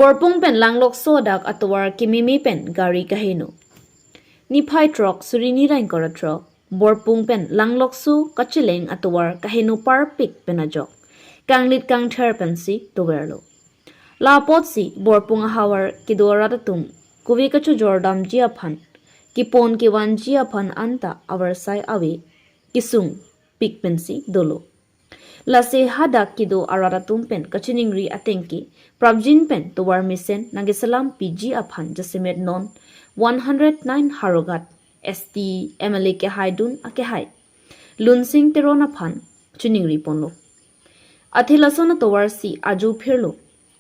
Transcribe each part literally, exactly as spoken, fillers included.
Borpung pen Langlokso adak atovar kememe pen gari kaheno. Niphai throk suri ni ra ingkoi ra throk, Borpung pen Langlokso kacheleng atovar kaheno parpik pen ajok kanglit kangther pensi toverlo. La apotsi Borpung ahavar kedo arat atum kove kachojor damji aphan, kepon kevanji aphan anta avarsai ave kesung pik pensi dolo. Lasi hadak kedo arat atum pen kachiningri ateng ke prapjin pen tovar mesen nangkeselam piji aphan jasemet non one hundred nine Howraghat S T M L A kehaidun akehai Lunsing Teron aphan chiningri ponlo. Athe lason atovarsi ajo phirlo,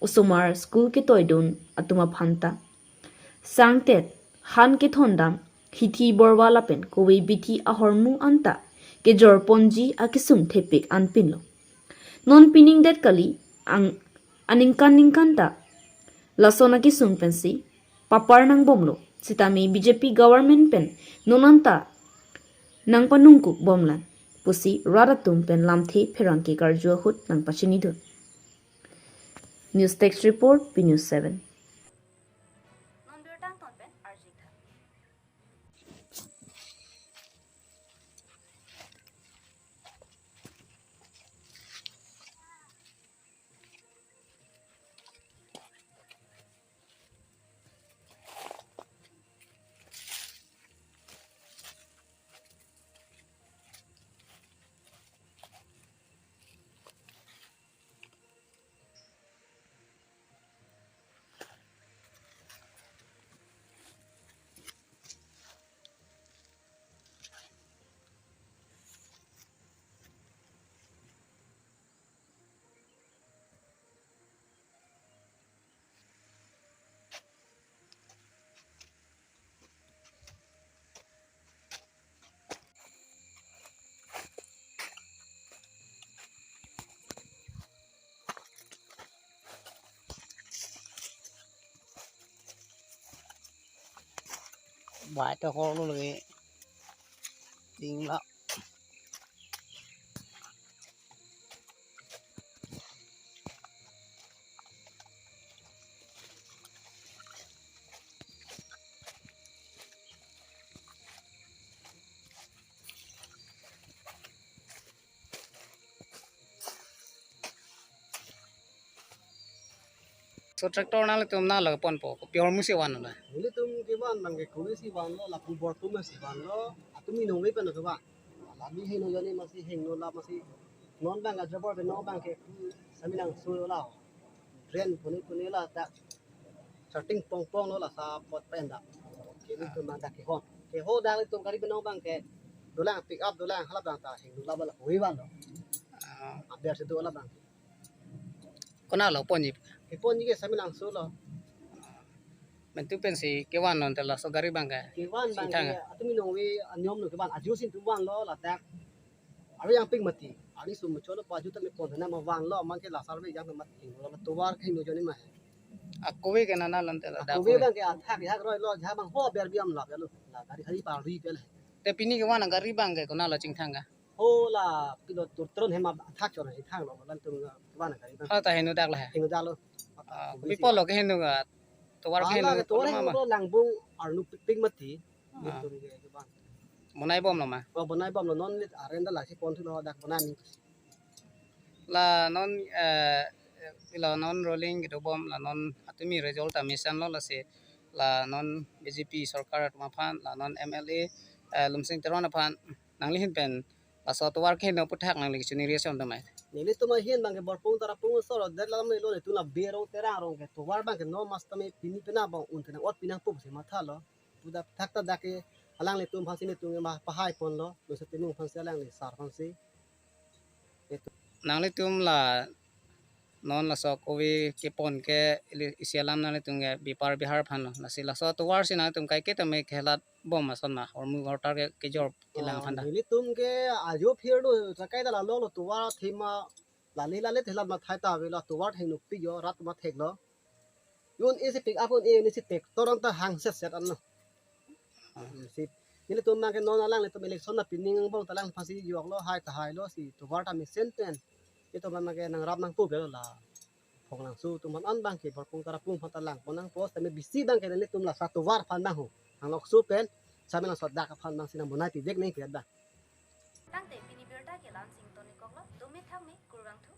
osomar school ketoidun atum aphan ta sangtet, han kethondam, hithi borwa lapen kove bithi ahormu anta kejor ponji akesung thepik anpinlo. Non pining det kali, ang aningkan ningkan ta lason akesung pensi papar nangbomlo. Sitame B J P government pen non anta nangpanungkuk bomlang pusi rat atum pen lamthe pherangke karju ahut nangpachinidun. News Desk Report, B News seven. Non birta angton pen arjik tha. Bai ta holo lagi. Ting la. So tractor nanglitum nanglo ponpo, kopi ahormu si van na? Nelitum kevan abang ke kove si vanlo, lapu Borpung si vanlo, atum inong ve pen kevan. Lami heno jani masi heno la masi non abang ke driver pen non abang ke saminang sulo la. Drain puni puni la ta starting pong pong lo la sa pot pen da. Ke nelitum abang ta kehon. Keho dak nelitum gari pen non abang ke dolang pick up dolang hala abang ta heno la bala kove vanlo. Ah. Aber si do la abang. Konat lo ponji? Keponji ke saminang sulo. Mentu pensi kevan non te laso gari abang ke. Kevan abang Singthang ke, ah. Atum inong ve aniom lo kevan ajo si nelitum vanlo ladak. Aro yang ping mati. Ari sum cholo pa ajo tame pon na ma vanlo man ke lasar ve yang mati. Lo tovar ke heno jani ma. Akove ke nana lante la. Akove abang ke athak ya roi lo ja abang ho ber biam la lo. La gari hari pa ri pel. Te pini kevan gari abang ke konat lo Singthang ke? Ho la pilo turtron hema athak chor he thang lo lan tum ga wana kari ba. Hala ta heno dak la he. Heno dak lo. Ah, kopi apotlo keheno ga? Tovar keheno. Hala ke tovar heno lo Langbung arnu pik pik mati. Ah. Tum ke ke ba. Bonai bomlo ma? Oh, bonai bomlo non lit arenda la si pon thulo dak bonai ni. La non, eh, la non rolling kedobom la non atumi result ta mesenlo lasi la non B J P sorkar atum aphan la non M L A, eh, Lunsing Teron aphan nangli ahin pen laso tovar keheno aputhak nangli chiningri ason tame? Nelitum ahin abang ke Borpung Tarapung soro det lam lo nelitum la Berong Terang arong ke tovar abang ke non mas tame pini pena abang un tenang ot pinang pup si mathalo. Puda thak ta dak ke alanglitum aphansi nelitum ma pahai ponlo, dosa timung aphansi alangli sar aphansi. Nanglitum la non laso kove kepon ke ili isi alam nanglitum ke bepar behar aphan lo. Lasi laso tovar si nanglitum kaike tame kelat bom ason ma, ahormu ahortar ke kejor kelang aphan ta? Oh, nelitum ke ajo phirlo, sakai ta la lo lo tovar thema lale lale thela mathai ta avelo, tovar thengno pi jo rat ma theklo. Yun isi pick up un e, yun isi tractor anta hang set set anlo. Ah. Hmm, si nelitum abang ke non alanglitum election na pining angbong ta alang aphansi joklo hai ta hailo si tovar ta mesen pen. Itum abang ke nangrap nangpu belo la. Pong langso atum aphan an abang ke Borpung Tarapung aphan ta langpon nangpo, tame bisi abang ke nelitum laso atovar aphan abang ho. Ang lokso pen, same laso dak aphan abang si nang bonai pivek nangji pu abang. Tangte pini birta ke la-an si ingtonikoklo, dome thakme, kurvangthu.